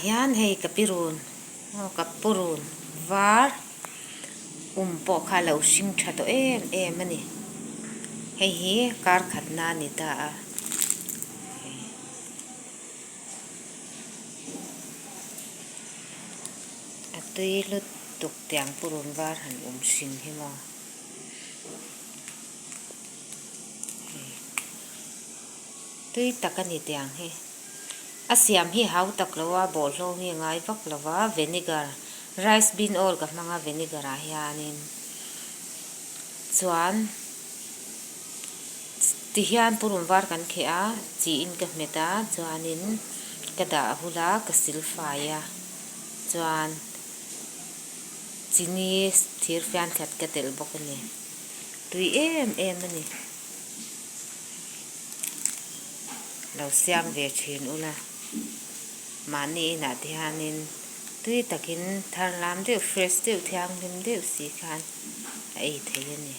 hian hei ka pirun aw ka purun var um pawh kha a lo hring tha tawh em em a ni. Hei hi kar khatna a ni ta a. A tui lutuk tiang purun var han um hring hi maw. Tui tak a ni tiang hi. A siam hi hau tak lo a, bawlhhlawh hi a ngai vak lo va, vinegar, rice bean oil ka hmang a vinegar ah hianin chuan tihian purun var kan kheh a, chi in ka hmet a chuanin ka dah hul a, ka sil fai a chuan chini thir fian khat ka telh bawk a ni. Tui em em a ni. Lo siam ve thin ula. Mahni inah te hianin tui takin thar lam deuh fresh deuh thianghlim deuh si khan a ei thei a ni.